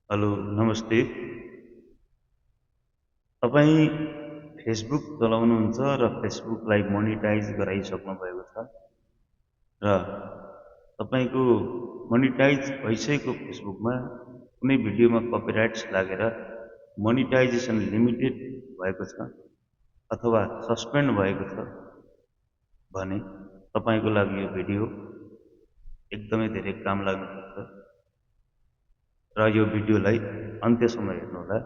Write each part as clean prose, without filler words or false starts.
Hello नमस्ते। तपाईँ Facebook चलाउनुहुन्छ र फेसबुकलाई मोनिटाइज गराइसक्नु भएको छ र तपाईँको मोनिटाइज भइसकेको फेसबुकमा कुनै भिडियोमा कपिराइट्स लागेर मोनिटाइजेसन लिमिटेड भएको छ अथवा सस्पेन्ड भएको छ भने तपाईँको लागि यो भिडियो एकदमै धेरै काम लाग्न सक्छ र यो भिडियोलाई अन्त्यसम्म हेर्नुहोला,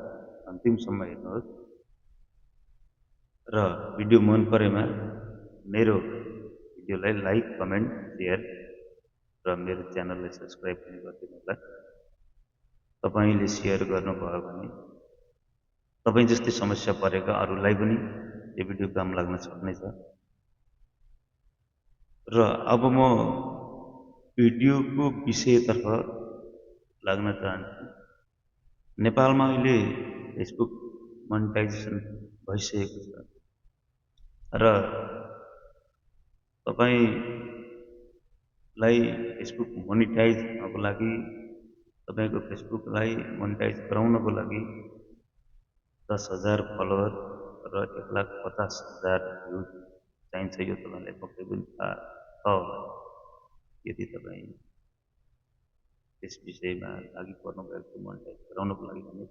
अन्तिमसम्म हेर्नुहोस् र भिडियो मन परेमा मेरो भिडियोलाई लाइक, कमेन्ट, सेयर र मेरो च्यानललाई सब्स्क्राइब पनि गरिदिनु होला। तपाईँले सेयर गर्नुभयो भने तपाईँ जस्तै समस्या परेका अरूलाई पनि यो भिडियो काम लाग्न सक्नेछ। र अब म भिडियोको विषयतर्फ लाग्न चाहन्छु। नेपालमा अहिले फेसबुक मोनिटाइजेसन भइसकेको छ र तपाईँलाई फेसबुक मोनिटाइज हुनको लागि, तपाईँको फेसबुकलाई मोनिटाइज गराउनको लागि 10,000 फलोवर र 1,50,000 भ्युज चाहिन्छ। यो तपाईँलाई पक्कै पनि थाहा छ होला। यदि तपाईँ त्यस विषयमा लागि पर्नुभएको छ मोनिटाइज गराउनको लागि भने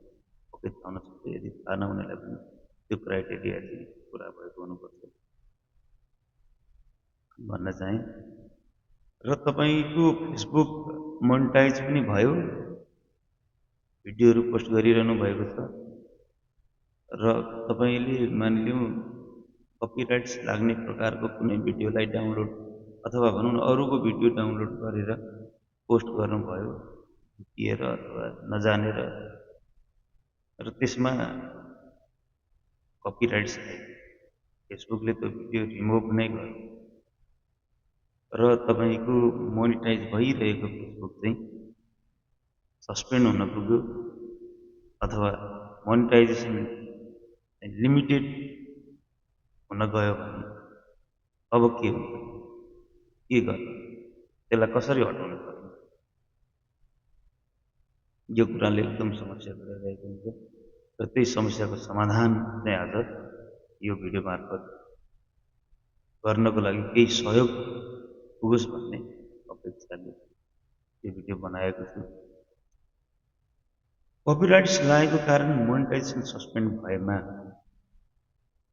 पक्कै थाहा हुन सक्छ। यदि थाहा नहुनेलाई पनि त्यो क्राइटेरिया चाहिँ पुरा भएको हुनुपर्छ भन्न चाहे। र तपाईँको फेसबुक मोनिटाइज पनि भयो, भिडियोहरू पोस्ट गरिरहनु भएको छ र तपाईँले मानिलिउँ कपिराइट्स लाग्ने प्रकारको कुनै भिडियोलाई डाउनलोड अथवा भनौँ न अरूको भिडियो डाउनलोड गरेर पोस्ट गर्नुभयो दिएर अथवा नजानेर र त्यसमा कपिराइट्स आयो, फेसबुकले त्यो भिडियो रिमुभ नै गर्यो र तपाईँको मोनिटाइज भइरहेको फेसबुक चाहिँ सस्पेन्ड हुन पुग्यो अथवा मोनिटाइजेसन लिमिटेड हुन गयो भने अब के हुन्छ, के गर्नु, त्यसलाई कसरी हटाउनु पर्ने, यो कुराले एकदम समस्या गरिरहेको हुन्छ र त्यही समस्याको समाधान नै आज यो भिडियो मार्फत गर्नको लागि केही सहयोग पुगोस् भन्ने अपेक्षाले यो भिडियो बनाएको छु। कपिराइट्स लागेको कारण मोनिटाइजेसन सस्पेन्ड भएमा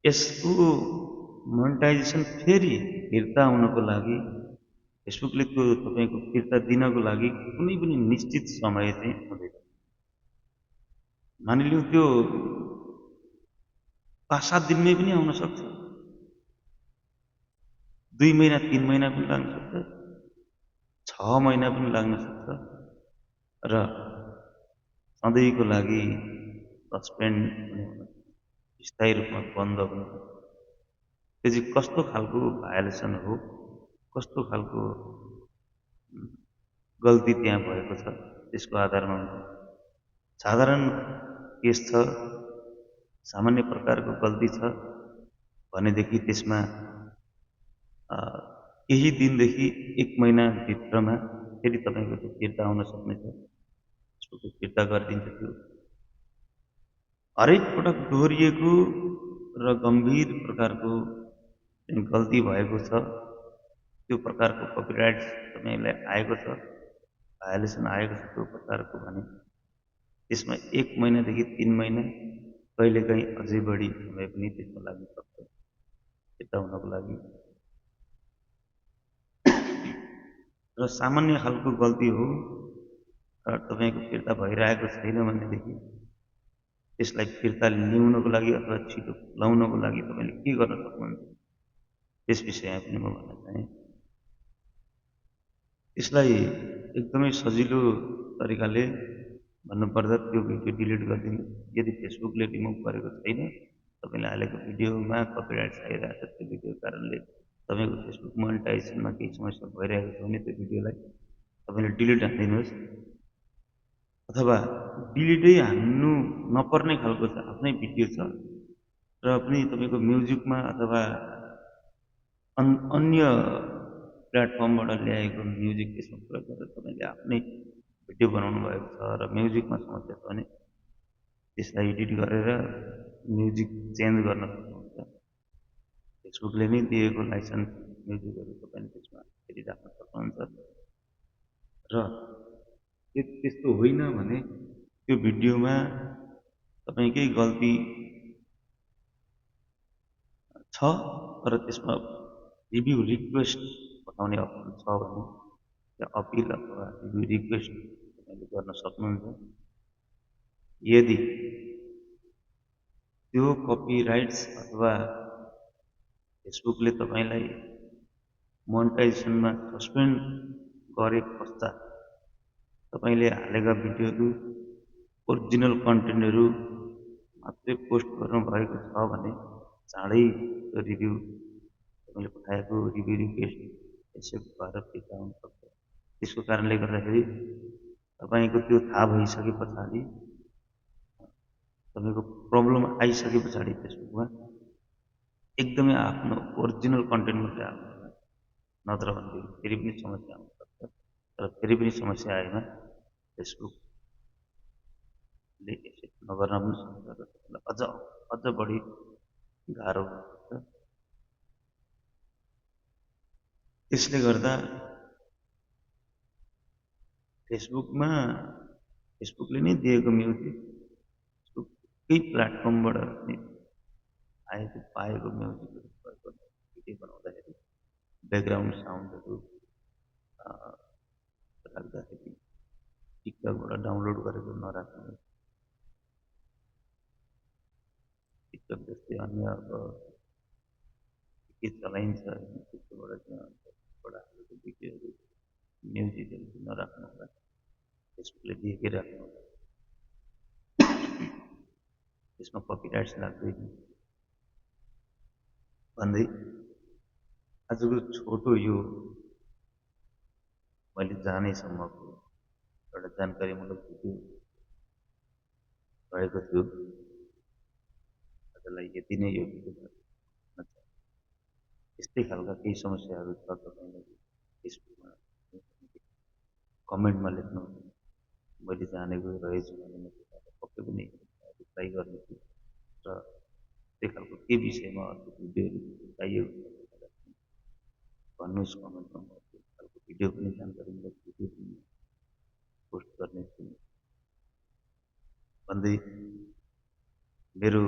यसको मोनिटाइजेसन फेरि फिर्ता हुनको लागि फेसबुकले त्यो तपाईँको फिर्ता दिनको लागि कुनै पनि निश्चित समय चाहिँ हुँदैन। मानिलिउँ त्यो 5-7 दिनमै पनि आउन सक्छ, 2 महिना 3 महिना पनि लाग्न सक्छ, 6 महिना पनि लाग्न सक्छ र सधैँको लागि सस्पेन्ड स्थायी रूपमा बन्द पनि। त्यो चाहिँ कस्तो खालको भायोलेसन हो, कस्तो खालको गल्ती त्यहाँ भएको छ त्यसको आधारमा साधारण केस छ, सामान्य प्रकारको गल्ती छ भनेदेखि त्यसमा केही दिनदेखि 1 महिनाभित्रमा फेरि तपाईँको त्यो फिर्ता आउन सक्नेछ, त्यसको फिर्ता गरिदिन्छ। त्यो हरेक पटक दोहोरिएको र गम्भीर प्रकारको गल्ती भएको छ, त्यो प्रकारको कपिराइट्स तपाईँलाई आएको छ, भायोलेसन आएको छ त्यो प्रकारको भने त्यसमा 1 महिनादेखि 3 महिना, कहिलेकाहीँ अझै बढी समय पनि त्यसमा लाग्न सक्छ फिर्ता हुनको लागि। र सामान्य खालको गल्ती हो र तपाईँको फिर्ता भइरहेको छैन भनेदेखि त्यसलाई फिर्ता ल्याउनको लागि अथवा छिटो लाउनको लागि तपाईँले के गर्न सक्नुहुन्छ त्यस विषयमा पनि म भन्न चाहेँ। यसलाई एकदमै सजिलो तरिकाले भन्नुपर्दा त्यो भिडियो डिलिट गरिदिनु। यदि फेसबुकले रिमुभ गरेको छैन, तपाईँले हालेको भिडियोमा कपिराइट्स आइरहेको छ, त्यो भिडियोको कारणले तपाईँको फेसबुक मोनिटाइजेसनमा केही समस्या भइरहेको छ भने त्यो भिडियोलाई तपाईँले डिलिट हानिदिनुहोस् अथवा डिलिटै हान्नु नपर्ने खालको छ आफ्नै भिडियो छ र पनि तपाईँको म्युजिकमा अथवा अन्य प्लेटफर्मबाट ल्याएको म्युजिक त्यसमा प्रयोग गरेर तपाईँले आफ्नै भिडियो बनाउनु भएको छ र म्युजिकमा समस्या छ भने त्यसलाई एडिट गरेर म्युजिक चेन्ज गर्न सक्नुहुन्छ। फेसबुकले नै दिएको लाइसेन्स म्युजिकहरू तपाईँले त्यसमा हेरिराख्न सक्नुहुन्छ। र त्यस्तो होइन भने त्यो भिडियोमा तपाईँकै गल्ती छ तर त्यसमा रिभ्यू रिक्वेस्ट पठाउने अप्सन छ भने त्यहाँ अपिल अथवा रिभ्यू रिक्वेस्ट तपाईँले गर्न सक्नुहुन्छ। यदि त्यो कपिराइट्स अथवा फेसबुकले तपाईँलाई मोनेटाइजेसनमा सस्पेन्ड गरे पश्चात तपाईँले हालेका भिडियोहरू ओरिजिनल कन्टेन्टहरू मात्रै पोस्ट गर्नुभएको छ भने चाँडै त्यो रिभ्यू तपाईँले पठाएको रिभ्यू रिक्वेस्ट एक्सेप्ट भएर फिर्ता हुन सक्छ। त्यसको कारणले गर्दाखेरि तपाईँको त्यो थाहा भइसके पछाडि तपाईँको प्रब्लम आइसके पछाडि फेसबुकमा एकदमै आफ्नो ओरिजिनल कन्टेन्ट मात्रै हाल्नु होला, नत्र भने फेरि पनि समस्या आउन सक्छ। तर फेरि पनि समस्या आएमा फेसबुकले एक्सेप्ट नगर्न पनि सक्छ र तपाईँलाई अझ बढी गाह्रो हुन्छ। त्यसले गर्दा फेसबुकले नै दिएको म्युजिक फेसबुककै प्लेटफर्मबाट पाएको म्युजिकहरू प्रयोग गर्नु भिडियो बनाउँदाखेरि ब्याकग्राउन्ड साउन्डहरू राख्दाखेरि टिकटकबाट डाउनलोड गरेर नराख्नु। टिकटक जस्तै अन्य अब के चलाइन्छ त्यस्तोबाट हालेको भिडियोहरू म्युजिकहरू नराख्नु होला, फेसबुकले दिएकै राख्नु होला, त्यसमा कपिराइट्स लाग्दैन भन्दै आजको छोटो यो मैले जानेसम्मको एउटा जानकारीमूलक भिडियो रहेको थियो। आजलाई यति नै यो भिडियो यस्तै खालका केही समस्याहरू छ तपाईँलाई फेसबुकमा कमेन्टमा लेख्नुहोस्। मैले जानेको रहेछु भने म पक्कै पनि रिप्लाई गर्नेछु र त्यही खालको के विषयमा अर्को भिडियोहरू चाहिएको भन्नुहोस् कमेन्टमा। म त्यो खालको भिडियो पनि जानकारीमूलक भिडियो पनि पोस्ट गर्नेछु भन्दै मेरो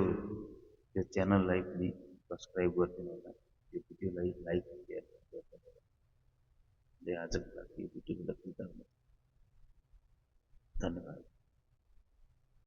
यो च्यानललाई पनि सब्सक्राइब गरिदिनु होला, यो भिडियोलाई लाइक सेयर गरिदिनु होला। आजको लागि भिडियोबाट बिदा हुनु। धन्यवाद।